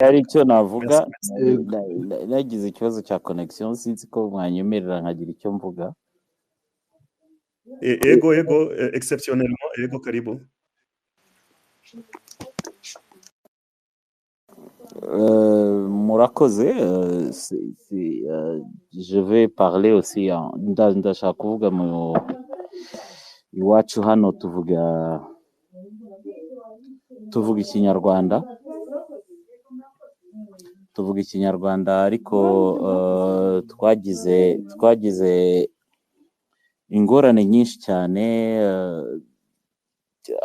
Hari icyo navuga. Merci. Yego. Nagize ikibazo cya connection, sinzi ko mwanyemerera nkagira icyo mvuga. Ego, exceptionnellement, ego, karibu. Murakoze. Je vais parler aussi ndashaka kuvuga mu iwacu hano tuvuga ikinyarwanda, tuvuga ikinyarwanda, ariko twagize ingorane nyinshi cyane.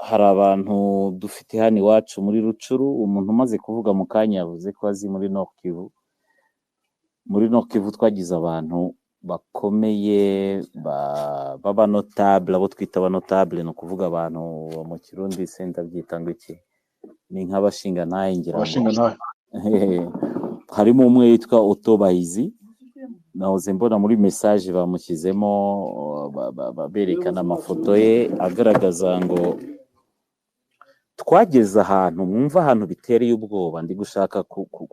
Hari abantu dufite hano iwacu muri Rucuru, umuntu umaze kuvuga mu kanya yavuze ko azi muri Nord Kivu. Muri Nord Kivu twagize abantu bakomeye b'abanotable, abo twita abanotable, ni ukuvuga abantu mu Kirundi se ndabyita ngo iki, ni nk'abashingantahe ngira ngo. Abashingantahe. Harimo umwe witwa Otto Bahizi, nahoze mbona muri message bamushyizemo, berekana amafoto ye agaragaza ngo twageze ahantu mwumva ahantu bitereye ubwoba. Ndi gushaka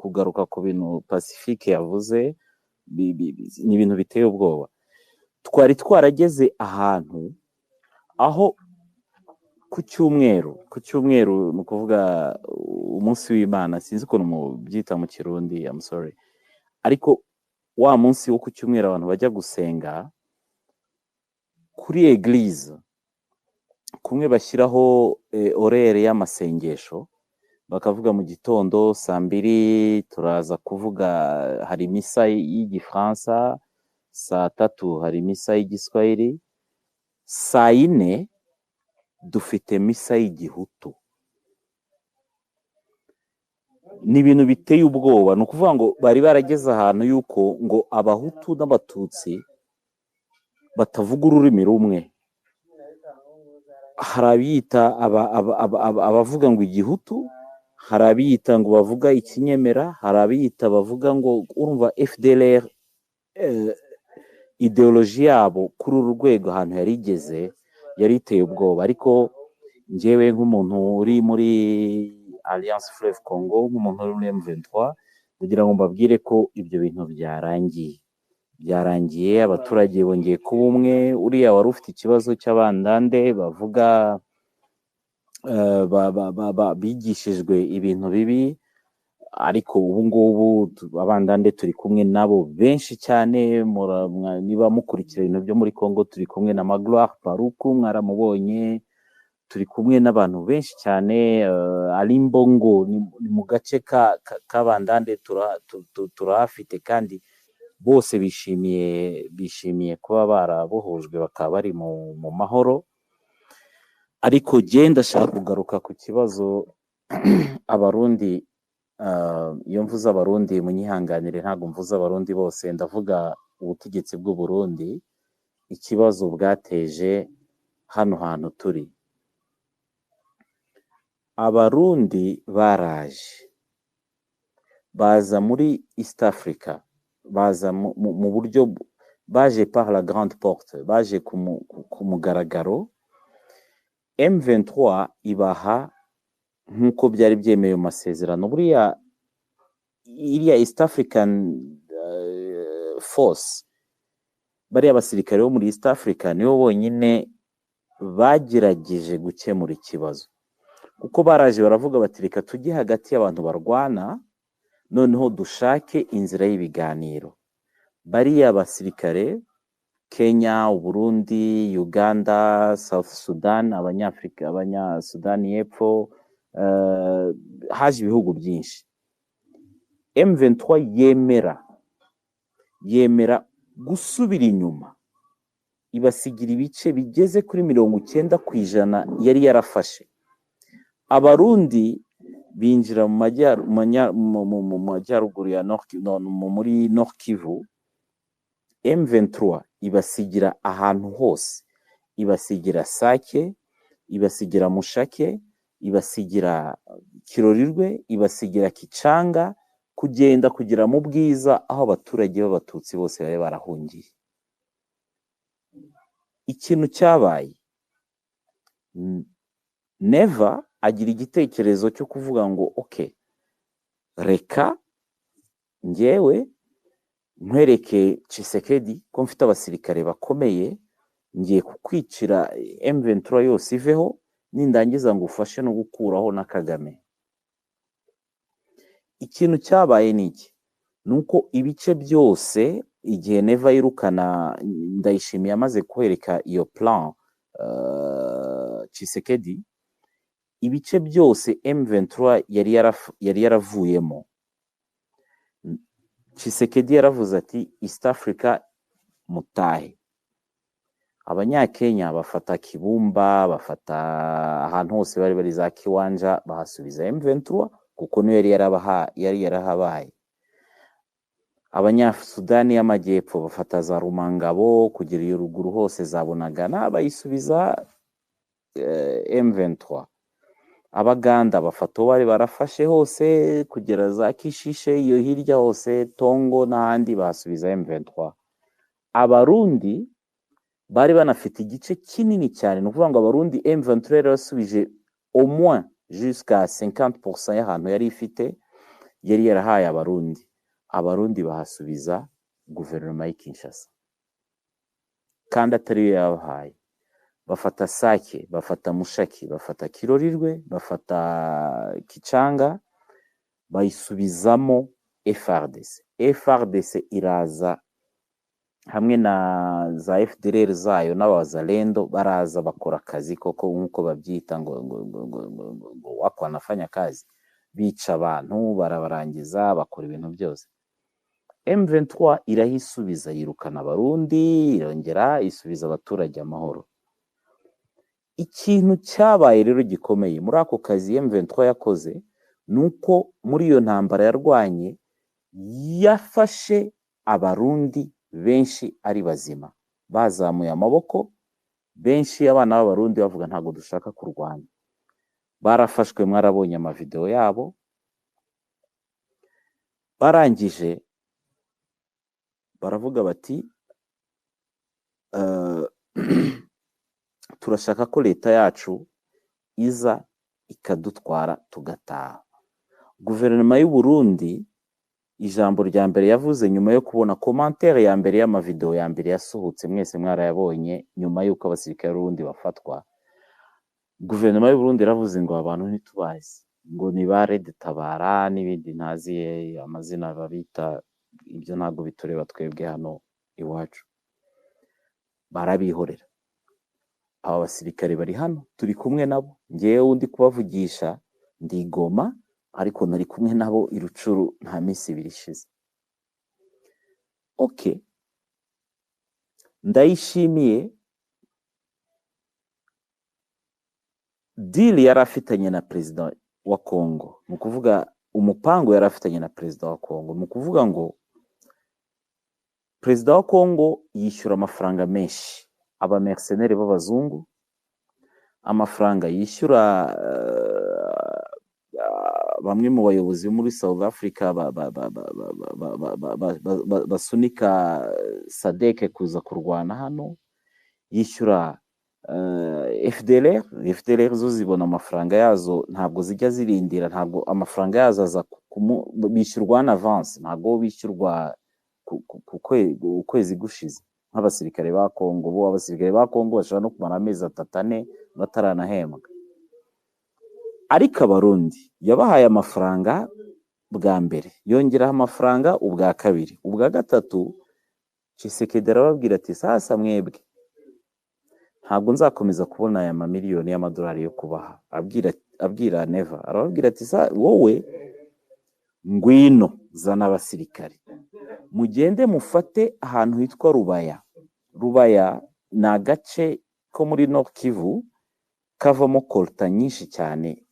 kugaruka ku bintu Pacifique yavuze, ni ibintu biteye ubwoba. Twari twarageze ahantu aho ku cyumweru, ni ukuvuga umunsi w'Imana, sinzi ukuntu mubyita mu Kirundi, I'm sorry, ariko wa munsi wo ku cyumweru abantu bajya gusenga kuri église, kumwe bashyiraho horaire y'amasengesho, bakavuga mu gitondo saa 2 turaza kuvuga, hari misa y'Igifaransa, saa 3 hari misa y'Igiswahili, saa 4 dufite misa y'Igihutu. Ni ibintu biteye ubwoba. Ni ukuvuga ngo bari barageze ahantu yuko ngo Abahutu n'Abatutsi batavuga ururimi rumwe. Hari abiyita abavuga ngo Igihutu, hari abiyita ngo bavuga Ikinyemera, hari abiyita bavuga ngo, urumva FDLR, idéologie yabo kuri uru rwego ahantu yari igeze yari iteye ubwoba. Ariko njyewe nk'umuntu uri muri Alliance Fleuve Congo, nk'umuntu uri muri M23, kugira ngo mbabwire ko ibyo bintu byarangiye, byarangiye, abaturage bongeye kuba umwe. Uriya wari ufite ikibazo cy'Abandande bavuga bigishijwe ibintu bibi, ariko ubu ngubu Abandande turi kumwe nabo benshi cyane. Niba mukurikira ibintu byo muri Congo, turi kumwe na Magloire Paruku, mwaramubonye, turi kumwe n'abantu benshi cyane. Ali Mbongo ni mu gace k'Abandande, turahafite, kandi bose bishimiye kuba barabohojwe, bakaba bari mu mahoro. Ariko jye ndashaka kugaruka ku kibazo Abarundi, iyo mvuze Abarundi munyihanganire, ntabwo mvuze Abarundi bose, ndavuga ubutegetsi bw'u Burundi, ikibazo bwateje hano hantu turi. Abarundi baraje baza muri East Africa, baza mu buryo baje par la grande porte, baje ku mugaragaro. M23 ibaha nk'uko byari byemewe mu masezerano. Buriya iriya East African Force, bariya basirikare bo muri East Africa nibo bonyine bagerageje gukemura ikibazo, kuko baraje baravuga bati: "Reka tujye hagati y'abantu barwana, noneho dushake inzira y'ibiganiro." Bariya basirikare, Kenya, Uburundi, Uganda, South Sudan, Abanyafurika, Abanyasudani y'Epfo, haje ibihugu byinshi. M23 yemera gusubira inyuma, ibasigira ibice bigeze kuri 90% yari yarafashe. Abarundi binjira mu majyaruguru ya Nord, no, muri Nord Kivu. M23 ibasigira ahantu hose, ibasigira Sake, ibasigira Mushake, ibasigira Kirorirwe, ibasigira Kicanga, kugenda kugera mu Bwiza aho abaturage b'Abatutsi bose bari barahungiye. Ikintu cyabaye, Neva agira igitekerezo cyo kuvuga ngo: "Ok, Reka njyewe nkwereke Tshisekedi ko mfite abasirikare bakomeye, ngiye kukwicira M23 yose iveho, nindangiza ngo ufashe no gukuraho na Kagame. Ikintu cyabaye ni iki? Ni uko ibice byose igihe Neva yirukana Ndayishimiye amaze kwereka iyo plan Tshisekedi, ibice byose M23 yari yaravuyemo, Tshisekedi yaravuze ati East Africa mutahe. Abanyakenya bafata Kibumba, bafata ahantu hose bari bari za Kiwanja, bahasubiza M23 kuko niyo yari yarahabaye. Abanyasudani y'Amajyepfo bafata za Rumangabo kugera iyo ruguru hose za Bunagana, bayisubiza M23. Abaganda bafata uwo bari barafashe hose kugera za Kishishe iyo hirya hose Tongo n'ahandi, bahasubiza M23. Abarundi bari banafite igice kinini cyane, ni ukuvuga ngo Abarundi M23 yari yarasubije au moins jusqu'à 50% y'ahantu yari ifite, yari yarahaye Abarundi. Abarundi bahasubiza guverinoma y'i Kinshasa kandi atariyo yabahaye. Bafata Sake, bafata Mushaki, bafata Kirorirwe, bafata Kicanga, bayisubizamo FARDC. FARDC iraza hamwe na za FDLR zayo n'abazalendo, baraza bakora akazi koko nk'uko babyita ngo ngo ngo ngo ngo ngo ngo wako wanafanya kazi, bica abantu barabarangiza, bakora ibintu byose. M23 irahisubiza, yirukana Abarundi, irongera isubiza abaturage amahoro. Ikintu cyabaye rero gikomeye muri ako kazi M23 yakoze, ni uko muri iyo ntambara yarwanye yafashe Abarundi benshi ari bazima, bazamuye amaboko, benshi abana b'Abarundi bavuga ntabwo dushaka kurwana. Barafashwe, mwarabonye amavideo yabo. Barangije baravuga bati turashaka ko leta yacu iza ikadutwara tugataha. Guverinoma y'u Burundi ijambo rya mbere yavuze nyuma yo kubona commentaire ya mbere y'amavideo ya mbere yasohotse, mwese mwarayabonye, nyuma y'uko abasirikare b'Uburundi bafatwa, guverinoma y'u Burundi yaravuze ngo abantu ntitubazi, ngo ni ba Red Tabara n'ibindi ntazi amazina babita, ibyo ntabwo bitureba twebwe hano iwacu. Barabihorera. Aba basirikare bari hano turi kumwe nabo, ngewe ndi kubavugisha ndi Goma, ariko nari kumwe nabo i Rucuru nta minsi ibiri ishize. Okay, Ndayishimiye deal yari afitanye na perezida wa Kongo, ni ukuvuga umupango yari afitanye na perezida wa Kongo, ni ukuvuga ngo perezida wa Kongo yishyura amafaranga menshi aba mercenaires b'abazungu, amafaranga yishyura bamwe mu bayobozi bo muri South Africa basunika SADC kuza kurwana hano, yishyura FDLR. FDLR zo zibona amafaranga yazo, ntabwo zijya zirindira, ntabwo amafaranga yazo aza bishyurwa en avance, ntabwo bishyurwa ukwezi gushize nk'abasirikare ba Kongo. Bo abasirikare ba Kongo bashobora no kumara amezi 3 4 bataranahembwa. Ariko Abarundi yabahaye amafaranga bwa mbere, yongeraho amafaranga ubwa kabiri, ubwa gatatu Tshisekedi arababwira ati sasa mwebwe ntabwo nzakomeza kubona aya mamiliyoni y'amadolari yo kubaha. Abwira Neva, arababwira ati wowe ngwino zana abasirikare mugende mufate ahantu hitwa Rubaya. Rubaya ni agace ko muri Nord Kivu kavamo coltan nyinshi cyane.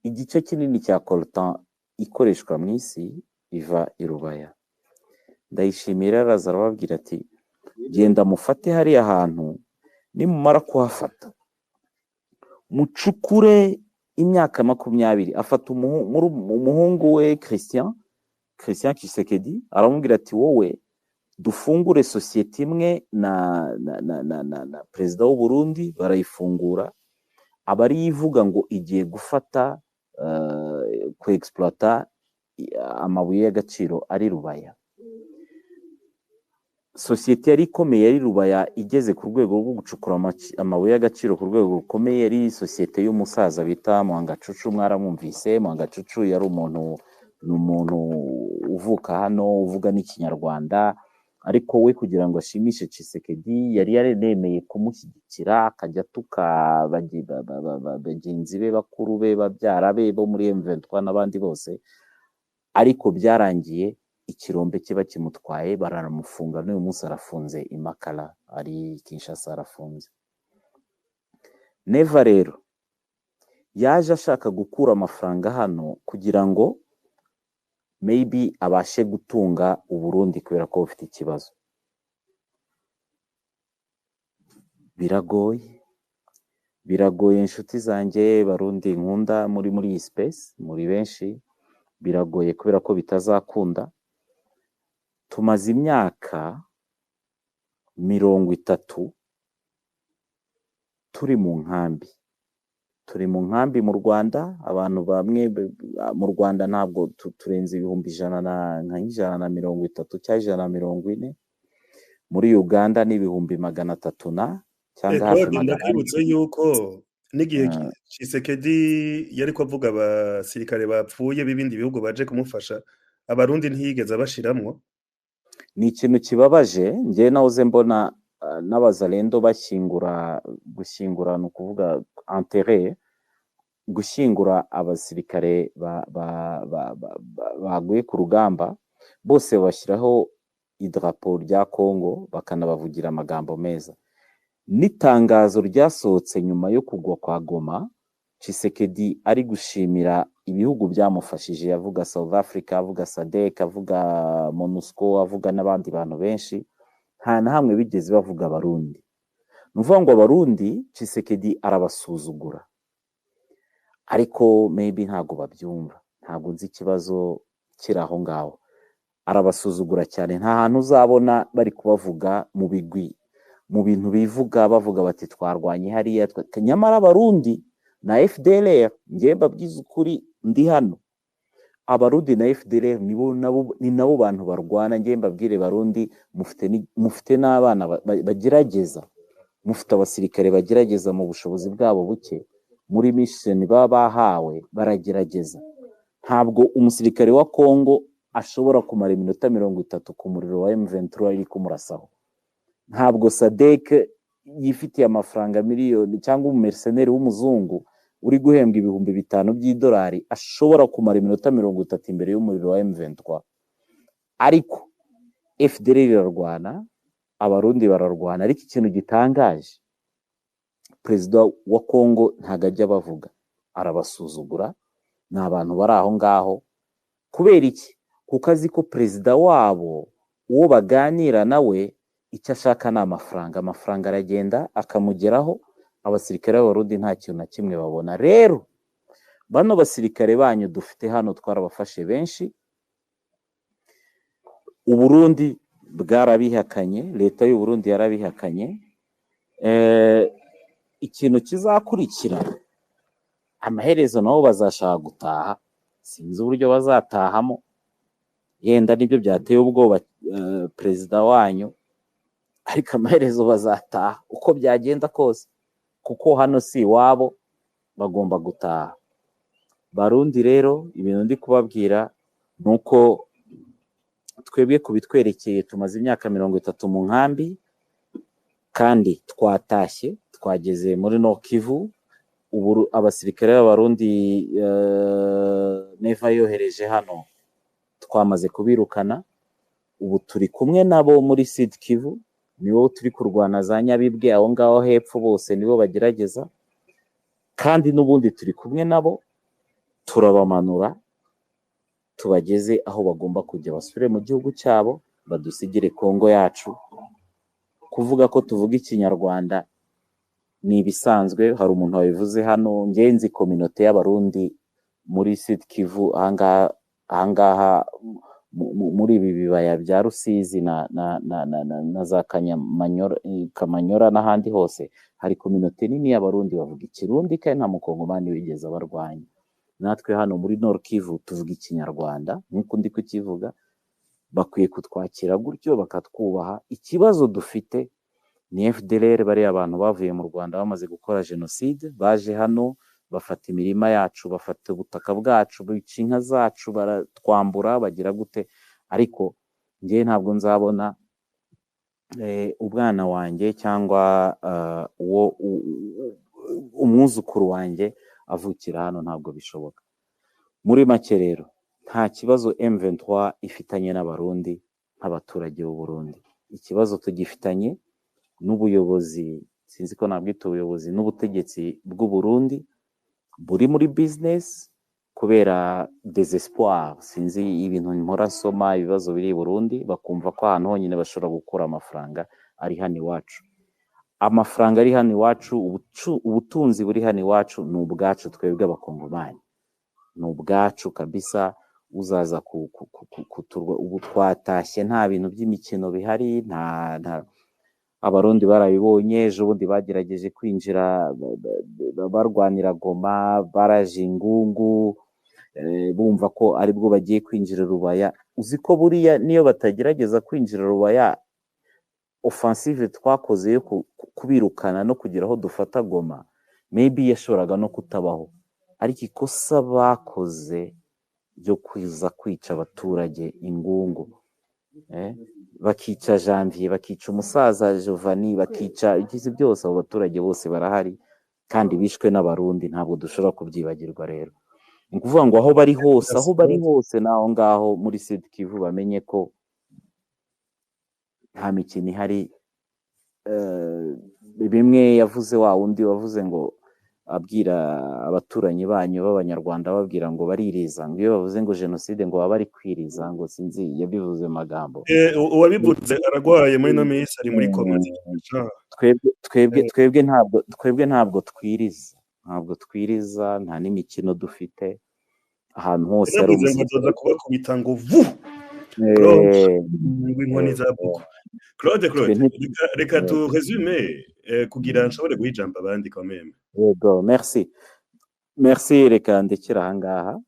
Igice kinini cya coltan ikoreshwa mu isi iva i Rubaya. Ndayishimira araza arababwira ati genda mufate hariya hantu, nimumara kuhafata mucukure imyaka 20. Afata umuhungu we Christian Tshisekedi, aramubwira ati wowe dufungure sosiyete imwe na perezida w'u Burundi. Barayifungura, aba ari ivuga ngo igiye gufata ku exploiter amabuye y'agaciro ari Rubaya. Sosiyete yari ikomeye yari Rubaya, igeze ku rwego rwo gucukura amabuye y'agaciro ku rwego rukomeye, yari sosiyete y'umusaza bita Mwangacucu. Mwaramwumvise. Mwangacucu yari umuntu, ni umuntu uvuka hano, uvuga n'Ikinyarwanda, ariko we kugira ngo ashimishe Tshisekedi yari yaremeye kumushyigikira, akajya atuka bagenzi be, bakuru be, babyara be bo muri M23 n'abandi bose. Ariko byarangiye ikirombe kiba kimutwaye, baranamufunga. N'uyu munsi arafunze i Makala, ari Kinshasa arafunze. Neva rero yaje ashaka gukura amafaranga hano kugira ngo maybe abashe gutunga Uburundi, kubera ko bufite ikibazo. Biragoye, biragoye inshuti zanjye Barundi nkunda muri iyi space muri benshi, biragoye kubera ko bitazakunda. Tumaze imyaka 30 turi mu nkambi, turi mu nkambi mu Rwanda. Abantu bamwe mu Rwanda ntabwo turenze ibihumbi ijana na nka 130 cyangwa 140, muri Uganda ni 300,000 na cyangwa hafi Claude, 400. Ndakwibutse yuko n'igihe Tshisekedi yari kuvuga abasirikare bapfuye b'ibindi bihugu baje kumufasha, Abarundi ntiyigeze abashiramwo. Ni ikintu kibabaje. Njyewe nahoze mbona n'abazalendo bashyingura, gushyingura ni ukuvuga enterrer, gushyingura abasirikare baguye ku rugamba, bose babashyiraho idarapo rya Congo, bakanabavugira amagambo meza. N'itangazo ryasohotse nyuma yo kugwa kwa Goma, Tshisekedi ari gushimira ibihugu byamufashije, avuga South Africa, avuga SADC, avuga MONUSCO, avuga n'abandi bantu benshi, nta na hamwe bigeze bavuga Abarundi. Ni ukuvuga ngo Abarundi Tshisekedi arabasuzugura, ariko maybe ntabwo babyumva, ntabwo nzi ikibazo kiri aho ngaho. Arabasuzugura cyane, nta hantu uzabona bari kubavuga mu bigwi, mu bintu bivuga bavuga bati twarwanye hariya, nyamara Abarundi na FDLR, njyewe mbabwiza ukuri ndi hano, Abarundi na FDLR ni nabo bantu barwana. Njyewe mbabwire Barundi, mufite n'abana bagerageza, mufite abasirikare bagerageza mu bushobozi bwabo buke, muri mission baba bahawe baragerageza. Ntabwo umusirikare wa Congo ashobora kumara iminota 30 ku muriro wa M23 iri kumurasaho. Ntabwo SADC yifitiye amafaranga miliyoni cyangwa umumerceneri w'umuzungu uri guhembwa 5,000 by'idolari ashobora kumara iminota 30 imbere y'umuriro wa M23. Ariko FDLR irarwana, Abarundi bararwana. Ariko ikintu gitangaje, perezida wa Congo ntabwo ajya abavuga, arabasuzugura, ni abantu bari aho ngaho. Kubera iki? Kuko azi ko perezida wabo uwo baganira nawe icyo ashaka ni amafaranga, amafaranga aragenda akamugeraho. Abasirikare b'Abarundi nta kintu na kimwe babona. Rero bano basirikare banyu dufite hano twarabafashe benshi, Uburundi bwarabihakanye, leta y'u Burundi yarabihakanye. Ikintu kizakurikira amaherezo nabo bazashaka gutaha, sinzi uburyo bazatahamo, yenda nibyo byateye ubwoba perezida wanyu, ariko amaherezo bazataha uko byagenda kose, kuko hano si iwabo, bagomba gutaha. Barundi rero ibintu ndi kubabwira ni uko twebwe kubitwerekeye tumaze imyaka 30 mu nkambi, kandi twatashye, twageze muri Nord Kivu. Ubu abasirikare b'Abarundi Neva yohereje hano twamaze kubirukana, ubu turi kumwe nabo muri Sud Kivu, nibo turi kurwana za Nyabibwe aho ngaho hepfo, bose nibo bagerageza, kandi n'ubundi turi kumwe nabo, turabamanura tubageze aho bagomba kujya, basubire mu gihugu cyabo, badusigire Kongo yacu. Kuvuga ko tuvuga Ikinyarwanda ni ibisanzwe, hari umuntu wabivuze hano, ngenzi kominote y'Abarundi muri Sud Kivu ahangaha muri ibi bibaya bya Rusizi na za Kamanyora n'ahandi hose, hari kominote nini y'Abarundi bavuga Ikirundi, kandi nta mukongomani wigeze abarwanya. Natwe hano muri Nord Kivu tuvuga Ikinyarwanda nk'uko ndi kukivuga, bakwiye kutwakira gutyo bakatwubaha. Ikibazo dufite ni FDLR, bariya abantu bavuye mu Rwanda bamaze gukora jenoside, baje hano bafata imirima yacu, bafata ubutaka bwacu, bica inka zacu, baratwambura, bagira gute. Ariko njye ntabwo nzabona umwana wanjye cyangwa uwo umwuzukuru wanjye avukira hano, ntabwo bishoboka. Muri make rero, nta kibazo M23 ifitanye n'Abarundi nk'abaturage b'u Burundi. Ikibazo tugifitanye n'ubuyobozi, sinzi ko nabwita ubuyobozi, n'ubutegetsi bw'u Burundi buri muri business kubera désespoir. Sinzi ibintu mpora nsoma, ibibazo biri i Burundi, bakumva ko ahantu honyine bashobora gukura amafaranga ari hano iwacu. Amafaranga ari hano iwacu, ubutunzi buri hano iwacu ni ubwacu twebwe Abakongomani, ni ubwacu kabisa. Uzaza kuturwa, ubu twatashye, nta bintu by'imikino bihari, nta Abarundi barabibonye. Ejo bundi bagerageje kwinjira barwanira Goma, baraje ingungu, bumva ko aribwo bagiye kwinjira Rubaya. Uzi ko buriya niyo batagerageza kwinjira Rubaya, offensive twakoze yo kubirukana no kugira aho dufata Goma, maybe yashoboraga no kutabaho. Ariko ikosa bakoze ryo kuza kwica abaturage ingungu, bakica Janvier, bakica umusaza Giovanni, bakica igize byose, abo baturage bose barahari kandi bishwe n'Abarundi, ntabwo dushobora kubyibagirwa. Rero ni ukuvuga ngo aho bari hose, aho bari hose n'aho ngaho muri Sud Kivu, bamenye ko nta mikino ihari. Bimwe yavuze wa wundi wavuze ngo abwira abaturanyi banyu b'Abanyarwanda, babwira ngo baririza, ngo iyo bavuze ngo jenoside ngo baba bari kwiriza, ngo sinzi yabivuze mu magambo. Uwabivuze aragwaye muri ino minsi, ari muri coma. Twebwe ntabwo twiriza, ntabwo twiriza, nta n'imikino dufite. Ahantu hose hari Yaravuze ngo umusirikare azoza kubakubita ngo vu Claude, ngo inkoni za buko. Claude, twe Claude, reka tu résume kugira nshobore guha ijambo abandi quand même. Yego, merci, merci. Reka ndekere ahangaha.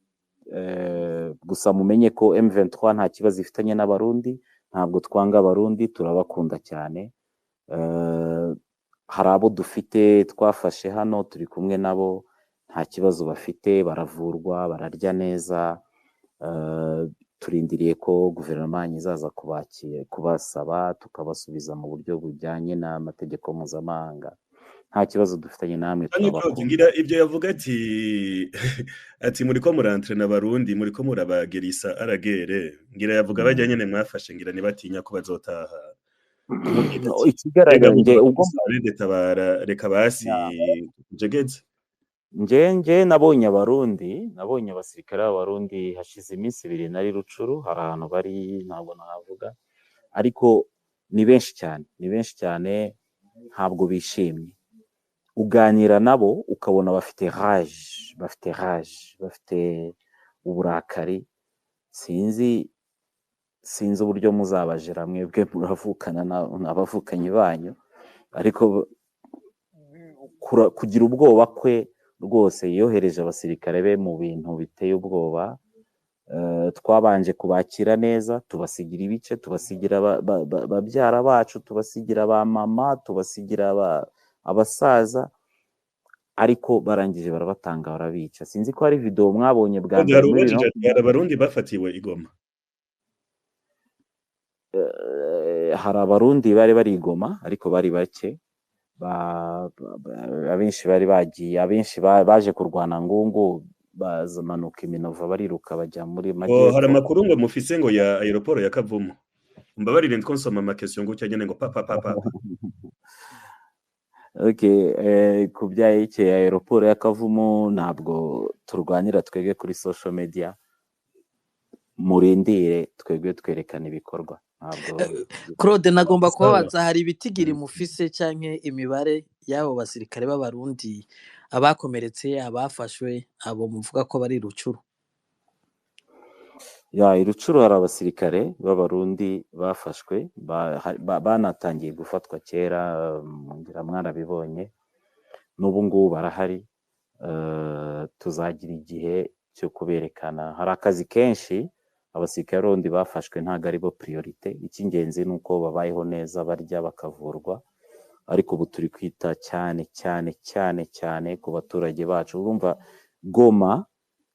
Gusa mumenye ko M23 nta kibazo ifitanye n'Abarundi, ntabwo twanga Abarundi, turabakunda cyane. Hari abo dufite twafashe hano, turi kumwe nabo, nta kibazo bafite, baravurwa, bararya neza. Turindiriye ko guverinoma izaza kubakira, kubasaba, tukabasubiza mu buryo bujyanye n'amategeko mpuzamahanga. Nta kibazo dufitanye namwe, Canke Claude, turabakunda. Ngira ibyo yavuga ati muriko murantrena Abarundi, muriko murabagerisa aragere, ngira yavuga bajya nyene mwafashe, ngira ntibatinya ko bazotaha kumubwira ati Ikigaragara rega nge ubwo rede tabara, reka basi jegeze. Nge nabonye Abarundi, nabonye abasirikare b'Abarundi hashize iminsi 2 nari Rucuru, hari ahantu bari ntabwo nahavuga, ariko ni benshi cyane, ni benshi cyane, ntabwo bishimye. Uganira nabo ukabona bafite rage, bafite rage, bafite uburakari. Sinzi uburyo muzabajera mwebwe muravukana n'abavukanyi banyu, ariko kugira ubwoba kwe rwose, yohereje abasirikare be mu bintu biteye ubwoba. Twabanje kubakira neza, tubasigira ibice, tubasigira babyara bacu, tubasigira ba mama, tubasigira abasaza, ariko barangije barabatanga, barabica. Sinzi ko hari video mwabonye bwa Claude, mbere hari muri ubajije ati hari Abarundi bafatiwe i Goma? Hari Abarundi bari bari i Goma, ariko bari bake. Abenshi bari bagiye, abenshi baje kurwana ngungu, bazamanuka iminova, bariruka bajya muri Ngo hari majyepfo. amakuru ngo mufise ngo ya aéroport ya Kavumu. Mbabarire, ndiko nsoma ama question gutya nyene ngo pa pa pa pa. Okay, ku bya aéroport ya Kavumu, ntabwo turwanira twebwe kuri social media, murindire, twebwe twerekana ibikorwa, ntabwo Claude, nagomba Sawa. kubabaza, hari ibitigiri mufise canke imibare y'abo basirikare b'Abarundi, abakomeretse, abafashwe, abo muvuga ko bari Rucuru? Ya, i Rucuru hari abasirikare b'Abarundi bafashwe, banatangiye gufatwa kera, ngira mwarabibonye, n'ubu ngubu barahari. Tuzagira igihe. cyo kuberekana. Hari akazi kenshi. Abasirikare b'Abarundi bafashwe ntabwo ari bo priorité. Icy'ingenzi ni uko babayeho neza, barya, bakavurwa. Ariko ubu turi kwita cyane cyane cyane cyane ku baturage bacu. Urumva, Goma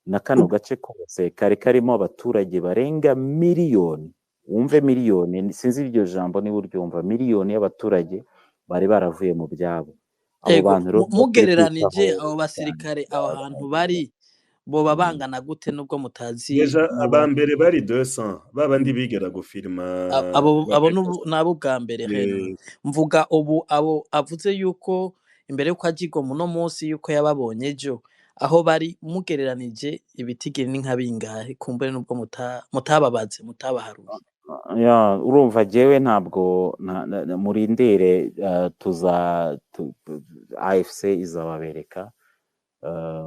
na kano gace kose kari karimo abaturage barenga miliyoni. Wumve miliyoni, sinzi iryo jambo niba uryumva, miliyoni y'abaturage bari baravuye mu byabo. Abo Ego, bantu rero nibo turi mugereranije kwitaho abo cyane. basirikare, aho hantu bari boba bangana gute, nubwo mutazi Déjà umubare? Abambere bari 200, babandi bigera gufirima. Abo nabo bwa mbere rero mvuga ubu, abo avuze yuko imbere yuko ajigwa muno munsi, yuko yababonye ejo aho bari, mugereranije ibitigiri ni nka bingahe, kumbure nubwo mutababaze, mutabaharuye? Ya, urumva jewe ntabwo murindire, tuza AFC izababereka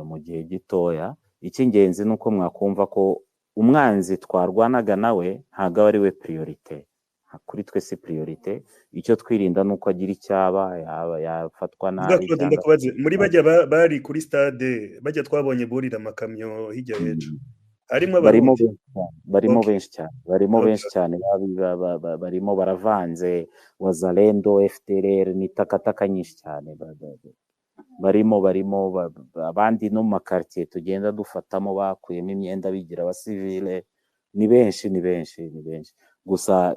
mu gihe gitoya. Icy'ingenzi ni uko mwakumva ko umwanzi twarwanaga nawe ntabwo aba ari we priorité kuri twe, si priorité. Icyo twirinda ni uko agira icyaba, yaba yafatwa Vuga nabi Claude, cyangwa ndakubaze, muri bajya bari kuri stade, bajya twabonye burira amakamyo hirya y'ejo, harimo Barimo Abarundi? benshi cyane, barimo benshi cyane, barimo benshi cyane, barimo baravanze, Wazalendo, FDLR, ni takataka nyinshi cyane. Barimo abandi no mu makartier tugenda dufatamo bakuyemo imyenda bigira abasivile. Ni benshi, ni benshi, ni benshi. Gusa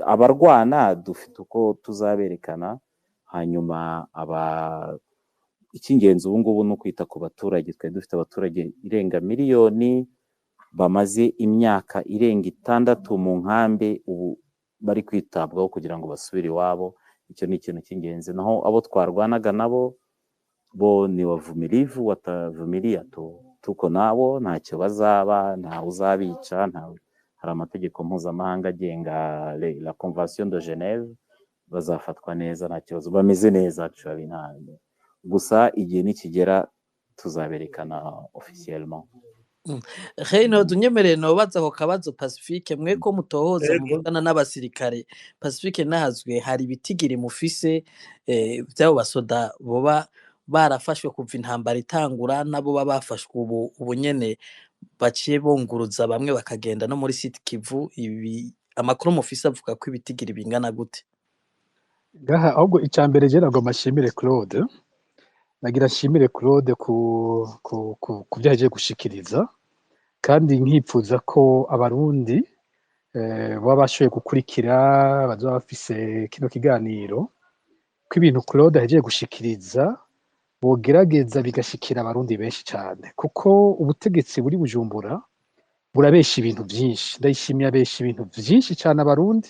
abarwana dufite uko tuzaberekana. Hanyuma aba icy'ingenzi ubu ngubu ni ukwita ku baturage. Twari dufite abaturage irenga miliyoni bamaze imyaka irenga 6 mu nkambi, ubu bari kwitabwaho kugira ngo basubire iwabo. Icyo ni ikintu cy'ingenzi. Naho abo twarwanaga nabo bo ni wavumilivu, watavumilia tu, tuko nabo, ntacyo bazaba, ntawe uzabica. Hari amategeko mpuzamahanga agenga la Convention de Genève. Bazafatwa neza, nta kibazo, bameze neza actually. Nta gusa igihe nikigera tuzaberekana officiellement. Reynold, unyemereye nobaza ako kabazo Pacifique, mwe ko mutohoza, Ego. muvugana n'abasirikare. Pacifique nahazwe, hari ibitigiri mufise vy'abo basoda boba barafashwe kuva intambara itangura, nabo baba bafashwe ubu nyene baciye bunguruza bamwe bakagenda no muri Sud Kivu? Ibi amakuru mufise avuga ko ibitigiri bingana gute? Ngaha ahubwo icya mbere je nagomba nshimire Claude, nagira nshimire Claude ku byo yahejeje gushikiriza, kandi nkipfuza ko Abarundi baba bashoboye gukurikira, bazoba bafise kino kiganiro, ko ibintu Claude ahejeje gushikiriza bogerageza bigashikira Abarundi benshi cyane, kuko ubutegetsi buri Bujumbura burabesha ibintu byinshi. Ndayishimiye abesha ibintu byinshi cyane Abarundi,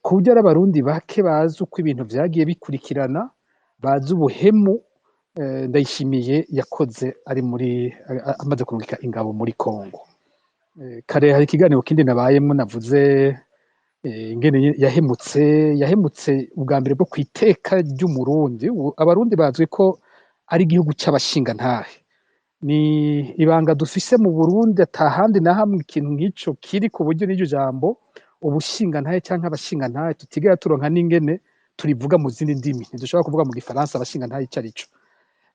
ku buryo ari Abarundi bake bazi uko ibintu vyagiye bikurikirana, bazi ubuhemu Ndayishimiye yakoze ari muri amaze kurungika ingabo muri Kongo. Kare hari ikiganiro kindi nabayemwo, navuze ingene yahemutse ubwa mbere bwo kwiteka ry'Umurundi. Abarundi bazwi ko ari igihugu c'abashingantahe, ni ibanga dufise mu Burundi, atahandi na hamwe ikintu nk'ico kiri, ku buryo n'iryo jambo ubushingantahe canke abashingantahe tutigera turonka n'ingene turivuga mu zindi ndimi. Ntidushobora kuvuga mu Gifaransa abashingantahe ico arico.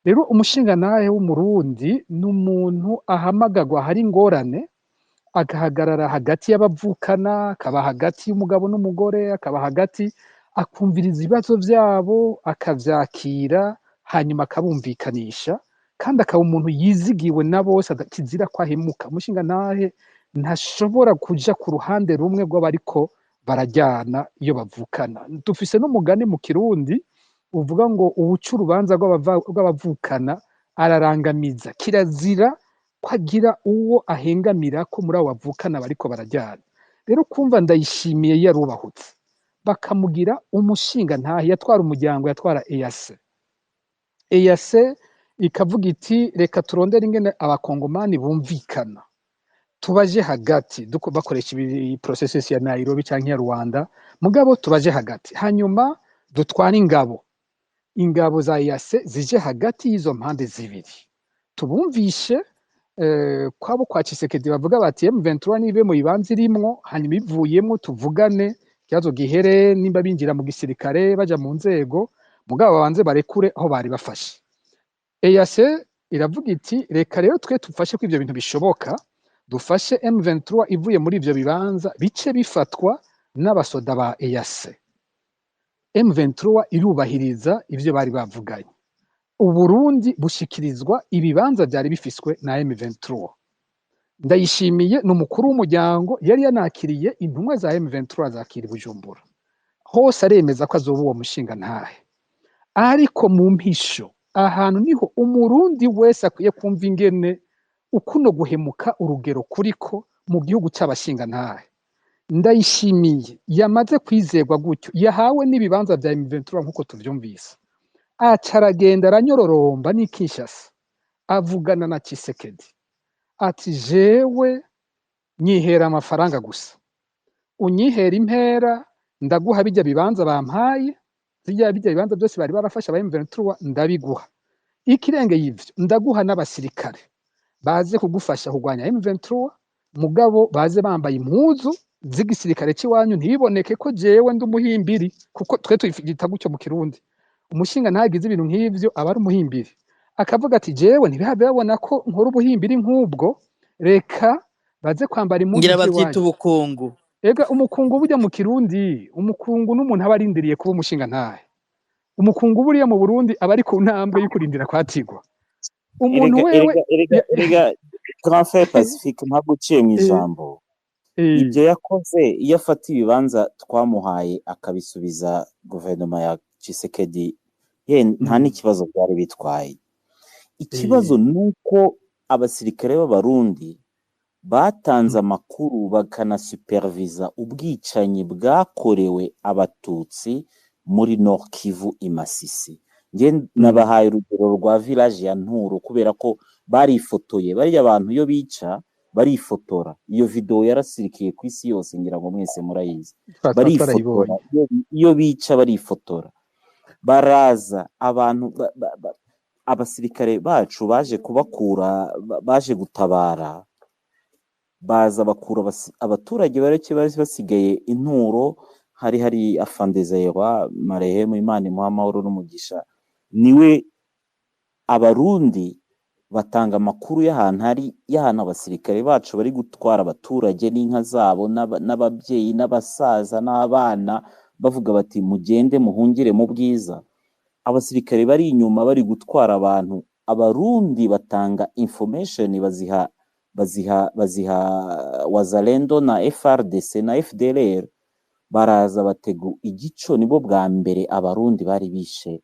Rero umushingantahe w'Umurundi ni umuntu ahamagarwa hari ingorane, agahagarara hagati y'abavukana, akaba hagati y'umugabo n'umugore, akaba hagati, akumviriza ibibazo vyabo, akavyakira, hanyuma akabumvikanisha, kandi akaba umuntu yizigiwe na bose, kizira ko ahemuka. Umushingantahe ntashobora kuja ku ruhande rumwe rw'abariko barajyana iyo bavukana. Dufise n'umugani mu Kirundi uvuga ngo uwuca urubanza rw'abavukana ararangamiza. Kirazira ko agira uwo ahengamira ko muri abo bavukana bariko barajyana. Rero kumva Ndayishimiye yarubahutse bakamugira umushingantahe, yatwara umuryango, yatwara EAC. EAC ikavuga iti reka turondere ingene Abakongomani bumvikana, tubaje hagati, bakoresha ibi processus ya Nairobi canke ya Rwanda, mugabo tubaje hagati, hanyuma dutware ingabo za EAC zije hagati y'izo mpande zibiri, tubumvishe kwabo kwa Tshisekedi bavuga bati M23 nibe mu bibanza irimwo, hanyuma ivuyemwo tuvugane ikibazo gihere, nimba binjira mu gisirikare baja mu nzego, mugabo babanze barekure aho bari bafashe. EAC Iravuga iti: "Reka rero twe tufashe ko ivyo bintu bishoboka, dufashe M23 ivuye muri ivyo bibanza bice bifatwa n'abasoda ba EAC." M23 irubahiriza ivyo bari bavuganye. Uburundi bushikirizwa ibibanza vyari bifiswe na M23. Ndayishimiye ni umukuru w'umuryango, yari yanakiriye intumwa za M23 zakira i Bujumbura hose, aremeza ko azoba uwo mushinga ntahe. Ariko mu mpisho, ahantu niho Umurundi wese akwiye kumva ingene ukuno guhemuka urugero kuriko mu gihugu c'abashinga ntahe. Ndayishimiye yamaze kwizerwa gutyo, yahawe n'ibibanza vya M23 nkuko tuvyumvise, aca aragenda aranyororomba n'i Kinshasa, avugana na Tshisekedi ati: "Jewe nyihera amafaranga gusa, unyihera impera, ndaguha bijya bibanza bampaye, bijya bibanza byose bari barafashe aba M23 ndabiguha. Ikirengeye ivyo, ndaguha n'abasirikare baze kugufasha kurwanya M23, mugabo baze bambaye impuzu z'igisirikare c'iwanyu, ntibiboneke ko jewe ndi umuhimbiri," kuko twe tuyita gutyo mu Kirundi, umushinga ntagize ibintu nk'ivyo aba ari umuhimbiri. Akavuga ati: "Jewe ntibihave babona ko nkora ubuhimbiri nk'ubwo, reka baze kwambara impuzu Ngira bavyita z'iwanyu." ubukungu. Ega umukungu burya mu Kirundi, umukungu n'umuntu aba arindiriye kuba umushinga ntahe. Umukungu buriya mu Burundi aba ari ku ntambwe yo kurindira kwatigwa umuntu Erega wewe. Erega, erega, erega, grand frère Pacifique, ntabwo uciye mu ijambo. Ibyo yakoze, iyo afata ibibanza twamuhaye akabisubiza guverinoma ya Tshisekedi, ye nta n'ikibazo byari bitwaye. Ikibazo ni uko abasirikare b'Abarundi batanze amakuru, bakanasuperviza ubwicanyi bwakorewe Abatutsi muri Nord Kivu, i Masisi. Njye nabahaye urugero rwa village ya Nturo, kubera ko barifotoye. Bariya bantu iyo bica barifotora. Iyo video yarasirikiye ku isi yose, ngira ngo mwese murayizi. Barifotora. Twarayibonye. Iyo bica barifotora. Baraza abantu abasirikare bacu baje kubakura, baje gutabara, baza bakura abaturage bareke bari basigaye inturo. Hari afande Zayirwa marehemu, Imana imuha amahoro n'umugisha, niwe Abarundi batanga amakuru y'ahantu hari, y'ahantu abasirikare bacu bari gutwara abaturage n'inka zabo n'ababyeyi n'abasaza n'abana, bavuga bati: "Mugende muhungire mu bwiza." Abasirikare bari inyuma bari gutwara abantu. Abarundi batanga information, baziha Wazalendo na FARDC na FDLR, baraza batega igico. Nibo bwa mbere Abarundi bari bishe,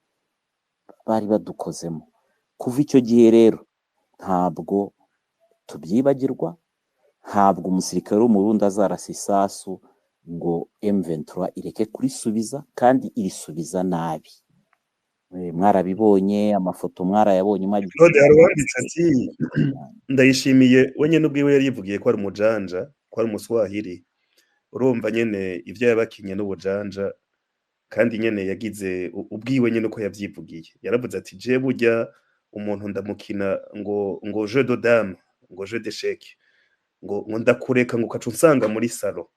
bari badukozemo. Kuva icyo gihe rero ntabwo tubyibagirwa. Ntabwo umusirikare w'Umurundi azarasa isasu ngo M23 ireke kurisubiza, kandi irisubiza nabi. Mwarabibonye, amafoto mwarayabonye, mwagize. Claude, hari uwanditse ati: "Ndayishimiye we nyene ubwiwe yari yivugiye ko ari umujanja, ko ari umuswahili." Urumva nyene ivyo yabakinye n'ubujanja, kandi nyene yagize ubwiwe nyene uko yavyivugiye. Yaravuze ati: "Je burya umuntu ndamukina ngo jeu de dame, ngo jeu d'échec, ngo ndakureka ngo ukaca unsanga muri salon."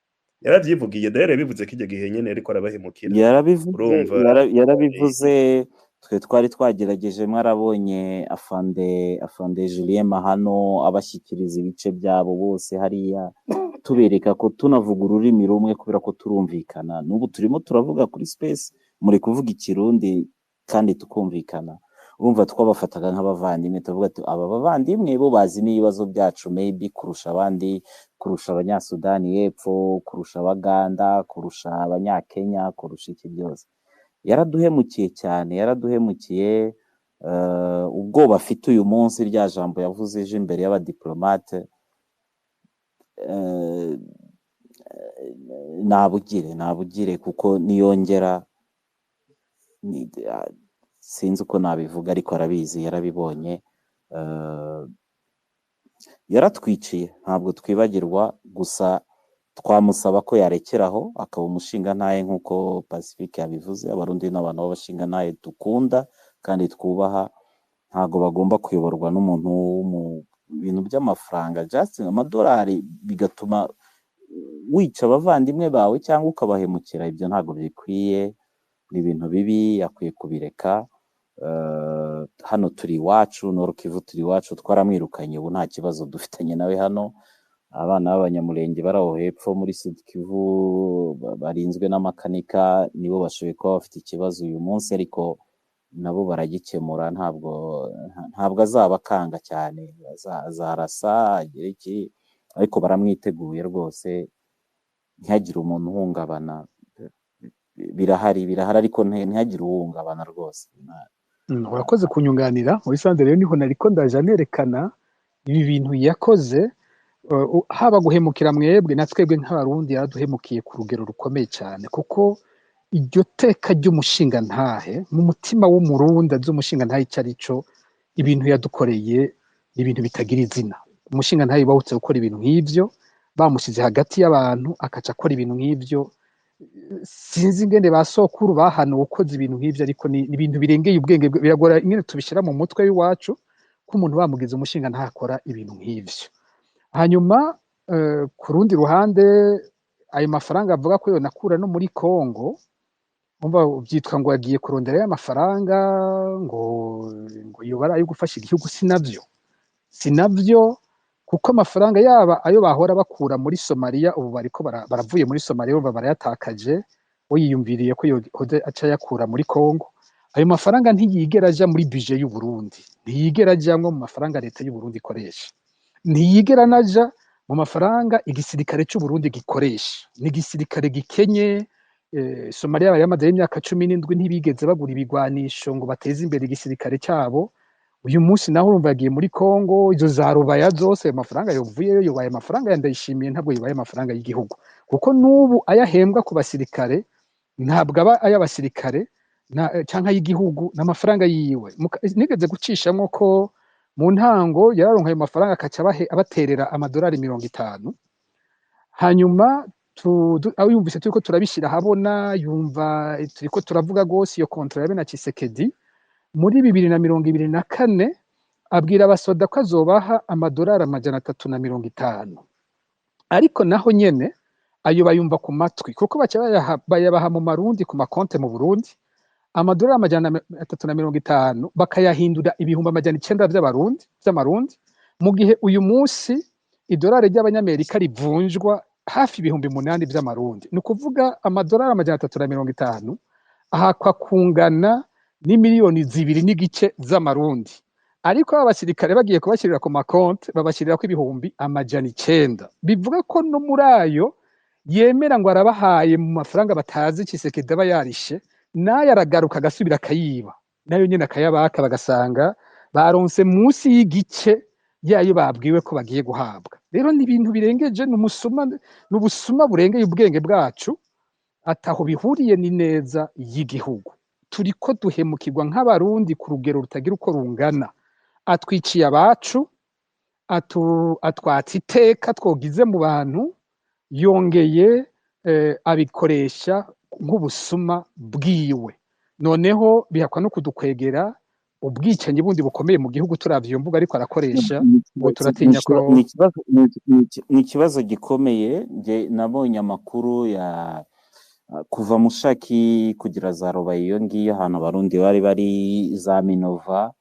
Yaravyivugiye d'ailleurs, yabivuze kirya gihe nyene ariko arabahemukira. Yarabivuze. Urumva. Yarabivuze. Twe twari twagerageje, mwarabonye afande Julien Mahano abashyikiriza ibice byabo bose hariya, tubereka ko tunavuga ururimi rumwe, kubera ko turumvikana. N'ubu turimo turavuga kuri space, muri kuvuga Ikirundi kandi tukumvikana. Urumva twabafataga nk'abavandimwe, tuvuga ati aba bavandimwe bo bazi n'ibibazo byacu maybe kurusha abandi, kurusha Abanyasudani y'Epfo, kurusha Abaganda, kurusha Abanyakenya, kurusha iki byose. Yaraduhemukiye cyane, yaraduhemukiye. Ubwoba afite uyu munsi, rya jambo yavuze ejo imbere y'abadiplomate, nabugire, kuko niyongera sinzi uko nabivuga, ariko arabizi, yarabibonye. Yaratwiciye, ntabwo twibagirwa. Gusa twamusaba ko yarekeraho akaba umushingantahe nk'uko Pacifique yabivuze. Abarundi n'abantu b'abashingantahe dukunda kandi twubaha. Ntabwo bagomba kuyoborwa n'umuntu wo mu bintu by'amafaranga, just amadolari, bigatuma wica abavandimwe bawe cyangwa ukabahemukira. Ibyo ntabwo bikwiye, ni ibintu bibi, akwiye kubireka. Hano turi iwacu, Nord Kivu turi iwacu, twaramwirukanye, ubu nta kibazo dufitanye nawe hano. Abana b'Abanyamulenge bari aho hepfo muri Sud Kivu barinzwe n'amakanika, nibo bashoboye kuba bafite ikibazo uyu munsi, ariko nabo baragikemura. Ntabwo azaba akanga cyane, azarasa agire iki, ariko baramwiteguye rwose, ntihagire umuntu uhungabana. Birahari, birahari, ariko ntihagire uhungabana rwose. Urakoze kunyunganira. Mu bisanzwe rero niho nariko ndaja nerekana ibi bintu yakoze, haba guhemukira mwebwe na twebwe nk'Abarundi, yaraduhemukiye ku rugero rukomeye cyane, kuko iryo teka ry'umushingantahe mu mutima w'Umurundi azi umushingantahe icyo ari cyo, ibintu yadukoreye ni ibintu bitagira izina. Umushingantahe bawutse gukora ibintu nk'ivyo, bamushyize hagati y'abantu akaca akora ibintu nk'ivyo, sinzi ingene ba sokuru bahanuwe ukoze ibintu nk'ivyo, ariko ni ibintu birengeye ubwenge, biragora ingene tubishyira mu mutwe w'iwacu ko umuntu bamugize umushinga ntakora ibintu nk'ivyo. Hanyuma ku rundi ruhande, ayo mafaranga avuga ko yonakura no muri Congo, umva byitwa ngo yagiye kurondera y'amafaranga ngo yoba ari ayo gufasha igihugu, sinavyo, sinavyo, kuko amafaranga yaba ayo bahora bakura muri Somalia, ubu bariko baravuye muri Somalia, bumva barayatakaje, we yiyumviriye ko yohoze aca ayakura muri Congo. Ayo mafaranga ntiyigera aja muri budget y'u Burundi, ntiyigera ajamwo mu mafaranga leta y'u Burundi ikoresha, ntiyigera anaja mu mafaranga igisirikare c'u Burundi gikoresha. Ni igisirikare gikenye. Somalia bari bamazeyo imyaka 17, ntibigeze bagura ibigwanisho ngo bateze imbere igisirikare cyabo. Uyu munsi naho urumva yagiye muri Congo, izo za Rubaya zose, ayo mafaranga yovuyeyo yobaye amafaranga ya Ndayishimiye, ntabwo yobaye amafaranga y'igihugu, kuko n'ubu ayahembwa ku basirikare ntabwo aba ay'abasirikare canke ay'igihugu, n'amafaranga yiwe. Nigeze gucishamwo ko mu ntango yararonka ayo mafaranga akaca abaterera amadolari 50. Hanyuma aho yumvise turiko turabishira ahabona, yumva turiko turavuga gose iyo contrat yabe na Tshisekedi, muri 2024 abwira abasoda ko azobaha amadolari 350, ariko naho nyene ayo bayumva ku matwi, kuko baca bayabaha mu marundi ku makonte mu Burundi. Amadolari 350 bakayahindura 900,000 vy'abarundi, vy'amarundi, mu gihe uyu munsi idolari ry'Abanyamerika rivunjwa hafi 8,000 vy'amarundi. Ni ukuvuga amadolari 350 ahakwa kungana n'imiliyoni 2.5 z'amarundi, ariko aba basirikare bagiye kubashyirira ku makonte babashyirirako 900,000. Bivuga ko no muri ayo yemera ngo arabahaye mu mafaranga batazi Tshisekedi aba yarishe, nayo aragaruka agasubira akayiba, nayo nyene akayabaka, bagasanga baronse munsi y'igice yayo babwiwe ko bagiye guhabwa. Rero ni ibintu birengeje, ni umusuma, ni ubusuma burengeye ubwenge bwacu, ataho bihuriye ni neza y'igihugu. Turiko duhemukirwa nk'Abarundi ku rugero rutagira uko rungana. Atwiciye abacu, atwatsa iteka twogize mu bantu, yongeye abikoresha nk'ubusuma bwiwe. Noneho bihakwa no kudukwegera ubwicanyi bundi bukomeye mu gihugu. Turavye iyo mvugo ariko arakoresha, ngo turatinya ko Ni ikibazo gikomeye. Nge nabonye amakuru ya kuva Mushaki kugira za Rubaye, iyo ngiyo ahantu Abarundi bari za Minova,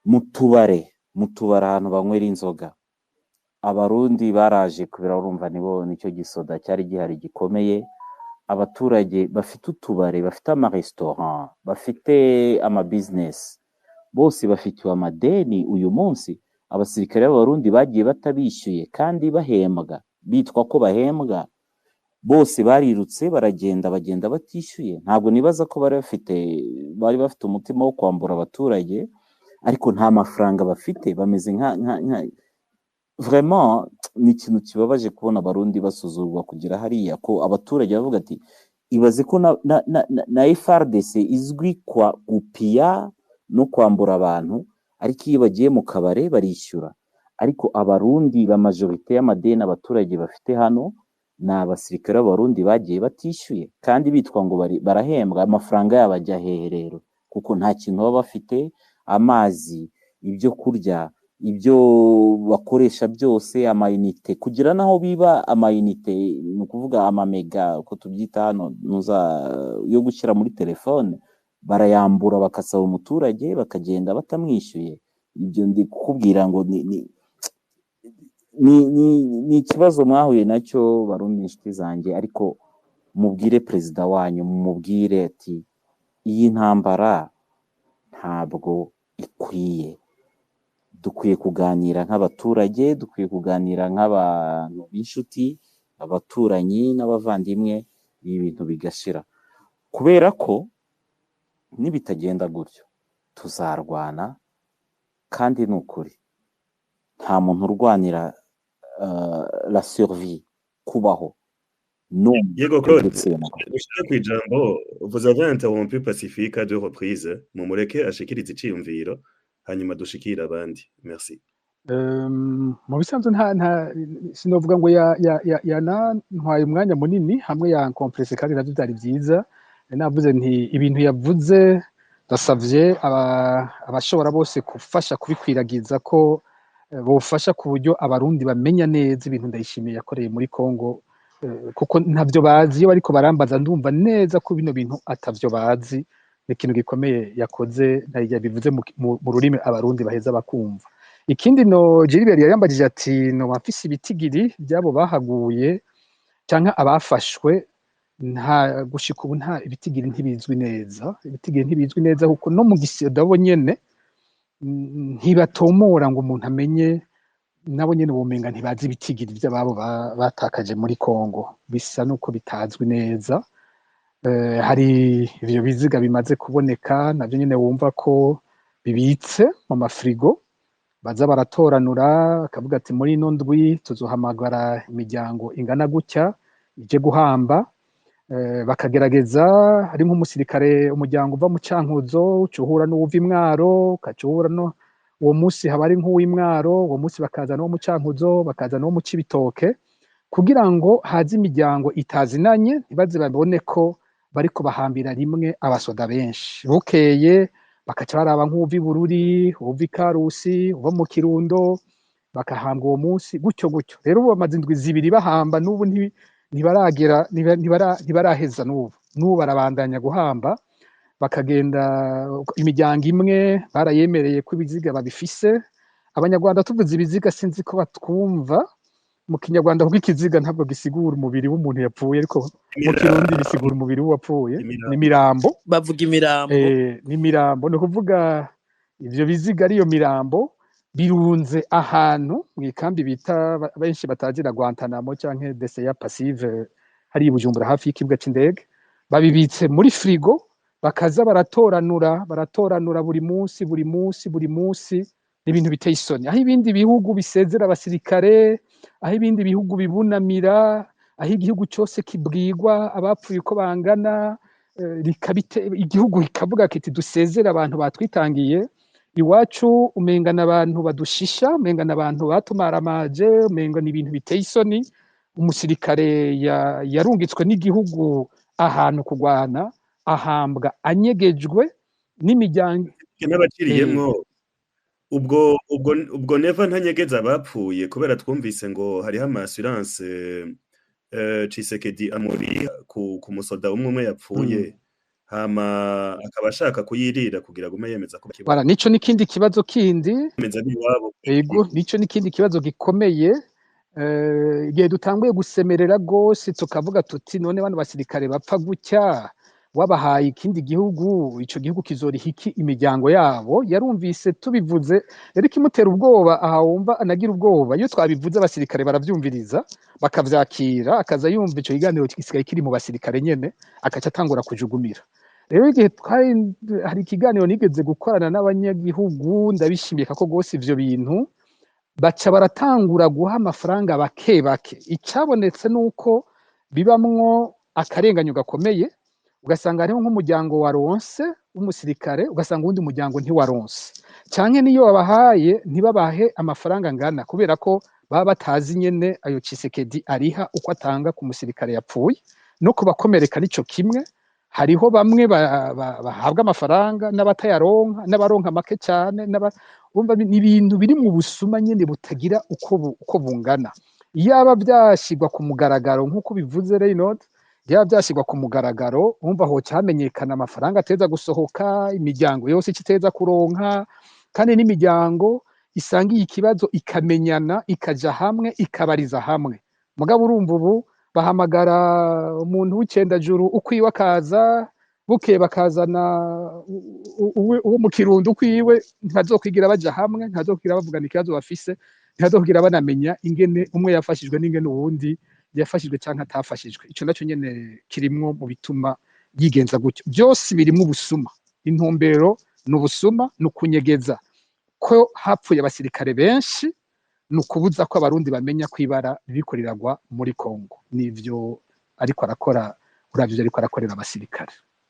mu tubare ahantu banywera inzoga, Abarundi baraje kubera urumva nibo nicyo gisoda cyari gihari gikomeye. Abaturage bafite utubare, bafite amaresitora, bafite amabizinesi, bose bafitiwe amadeni uyu munsi. Abasirikare b'Abarundi bagiye batabishyuye kandi bahembwa, bitwa ko bahembwa, bose barirutse baragenda, bagenda batishyuye. Ntabwo nibaza ko bari bafite umutima wo kwambura abaturage, ariko nta mafaranga bafite, bameze nka vraiment ni ikintu kibabaje kubona Abarundi basuzugurwa kugera hariya, ko abaturage bavuga ati ibaze ko na FARDC izwi kwa gupiya no kwambura abantu, ariko iyo bagiye mu kabare barishyura. Ariko Abarundi, la majorité y'amadeni abaturage bafite hano ni abasirikare b'Abarundi bagiye batishyuye kandi bitwa ngo barahembwa. Amafaranga yabo ajya hehe rero? Kuko nta kintu baba bafite, amazi, ibyo kurya, ibyo bakoresha byose, amayinite, kugira naho biba amayinite, ni ukuvuga amamega uko tubyita hano, nuza yo gushyira muri telefone. Barayambura bakasaba umuturage, bakagenda batamwishyuye. Ibyo ndi kukubwira ngo ni ikibazo mwahuye nacyo, Barundi inshuti zanjye. Ariko mubwire perezida wanyu, mumubwire ati iyi ntambara ntabwo ikwiye. Dukwiye kuganira nk'abaturage, dukwiye kuganira nk'abantu b'inshuti, abaturanyi n'abavandimwe, ibi bintu bigashira, kubera ko nibitagenda gutyo tuzarwana. Kandi ni ukuri, nta muntu urwanira la survie, kubaho n'umwe Yego Claude, gutsindwa. Ushire kw'ijambo, vous avez interrompu Pacifique à deux reprises, mumureke ashikirize iciyumviro, hanyuma dushikire abandi. Merci. Mu bisanzwe nta sinovuga ngo yanantwaye umwanya munini hamwe yankomprese, kandi navyo vyari vyiza. Navuze nti ibintu yavuze, ndasavye abashobora bose gufasha kubikwiragiza ko bofasha ku buryo Abarundi bamenya neza ibintu Ndayishimiye yakoreye muri Congo, kuko ntavyo bazi. Iyo bariko barambaza, ndumva neza ko bino bintu atavyo bazi. Ni ikintu gikomeye yakoze, yabivuze mu rurimi Abarundi baheza bakumva. Ikindi, no Gilbert yambajije ati no mfise ibitigiri byabo bahaguye canke abafashwe. Nta gushika ubu nta ibitigiri, ntibizwi neza. Ibitigiri ntibizwi neza kuko no mu gisoda bo nyene ntibatomora ngo umuntu amenye. Nabo nyene womenga ntibazi ibitigiri by'ababo batakaje muri Congo, bisa nuko bitazwi neza. Hari ivyo biziga bimaze kuboneka, navyo nyene wumva ko bibitse mu mafrigo, baza baratoranura, bakavuga ati muri ino ndwi tuzohamagara imiryango ingana gutya ije guhamba. Bakagerageza hari nk'umusirikare, umuryango uva mu Cankuzo uca uhura n'uwuva i Mwaro, ugaca uhura no uwo munsi haba ari nk'uw'Imwaro, uwo munsi bakaza n'uwo mu Cankuzo, bakaza n'uwo mu Cibitoke, kugira ngo haze imiryango itazinanye, ntibaze babone ko bariko bahambira rimwe abasoda benshi. Bukeye bakaca baraba nk'uwuva i Bururi, uwuva i Karusi, uva mu Kirundo, bakahambwa uwo munsi, gutyo gutyo. Rero ubu bamaze indwi 2 bahamba, n'ubu ntibaragera, ntibaraheza. N'ubu barabandanya guhamba, bakagenda imiryango imwe barayemereye ko ibiziga babifise. Abanyarwanda tuvuze ibiziga sinzi ko batwumva mu Kinyarwanda, kuko ikiziga ntabwo gisigura umubiri w'umuntu yapfuye, ariko mu Kirundi bisigura umubiri w'uwapfuye. Imirambo. Ni imirambo. Bavuga imirambo. Ni imirambo. Ni ukuvuga ivyo biziga ariyo mirambo birunze ahantu mu ikambi bita benshi batazira Guantanamo canke DCA passive, hari i Bujumbura hafi y'ikibuga c'indege. Babibitse muri frigo, bakaza baratoranura, baratoranura buri munsi, buri munsi, buri munsi. Ni ibintu biteye isoni. Aho ibindi bihugu bisezera abasirikare, aho ibindi bihugu bibunamira, aho igihugu cyose kibwirwa abapfuye uko bangana, igihugu kikavuga kiti dusezere abantu batwitangiye, iwacu umengana abantu badushisha, umengana abantu batumaramaje, umenga ni ibintu biteye isoni. Umusirikare yarungitswe n'igihugu ahantu kugwana, ahambwa anyegejwe n'imiryango. N'abaciriyemwo, ubwo Neva ntanyegeza abapfuye, kubera twumvise ngo hariho ama assurance Tshisekedi amuri ku musoda umwe umwe yapfuye, hama akaba ashaka kuyirira kugira agume yemeza ko Voilà, nico n'ikindi kibazo kindi. Yemeza n'iwabo. Ego, nico n'ikindi kibazo gikomeye. Igihe dutanguye gusemerera gose tukavuga tuti none bano basirikare bapfa gutya, wabahaye ikindi gihugu, ico gihugu kizoriha iki imiryango yabo? Yarumvise tubivuze rero ikimutera ubwoba. Aha wumva anagira ubwoba, iyo twabivuze abasirikare baravyumviriza, bakavyakira, akaza yumva ico kiganiro gisigaye kiri mu basirikare nyene, akaca atangura kujugumira. Rero igihe twari hari ikiganiro nigeze gukorana n'abanyagihugu, ndabishimiye kako gose ivyo bintu, baca baratangura guha amafaranga bake bake. Icabonetse nuko bibamwo akarenganyo gakomeye, ugasanga hariho nk'umuryango waronse w'umusirikare, ugasanga uwundi muryango ntiwaronse, canke niyo babahaye ntibabahe amafaranga angana, kubera ko baba batazi nyene ayo Tshisekedi ariha uko atanga ku musirikare yapfuye. No kubakomereka nico kimwe, hariho bamwe bahabwa amafaranga n'abatayaronka, n'abaronka make cyane, urumva ni ibintu biri mu busuma nyene butagira uko bungana. Iyaba byashyirwa ku mugaragaro nk'uko bivuze Reynold, Byaba byashyirwa ku mugaragaro, wumva hoca hamenyekana amafaranga ateza gusohoka, imiryango yose icyo iteza kuronka, kandi n'imiryango isangiye ikibazo ikamenyana, ikaja hamwe, ikabariza hamwe. Mugabo urumva ubu bahamagara umuntu w'icendajuru ukwiwe akaza, bukeye bakazana uwo mu Kirundo ukwiwe. Ntibazokwigira baja hamwe, ntibazokwigira bavugana ikibazo bafise, ntibazokwigira banamenya ingene umwe yafashijwe n'ingene uwundi yafashijwe canke atafashijwe. Ico naco nyene kirimwo mu bituma yigenza gutyo. Byose birimwo ubusuma, intumbero ni ubusuma, ni ukunyegeza ko hapfuye abasirikare benshi, ni ukubuza ko Abarundi bamenya ko ibara ririko riragwa muri Kongo. Nivyo ariko arakora, uravye ivyo ariko arakorera abasirikare.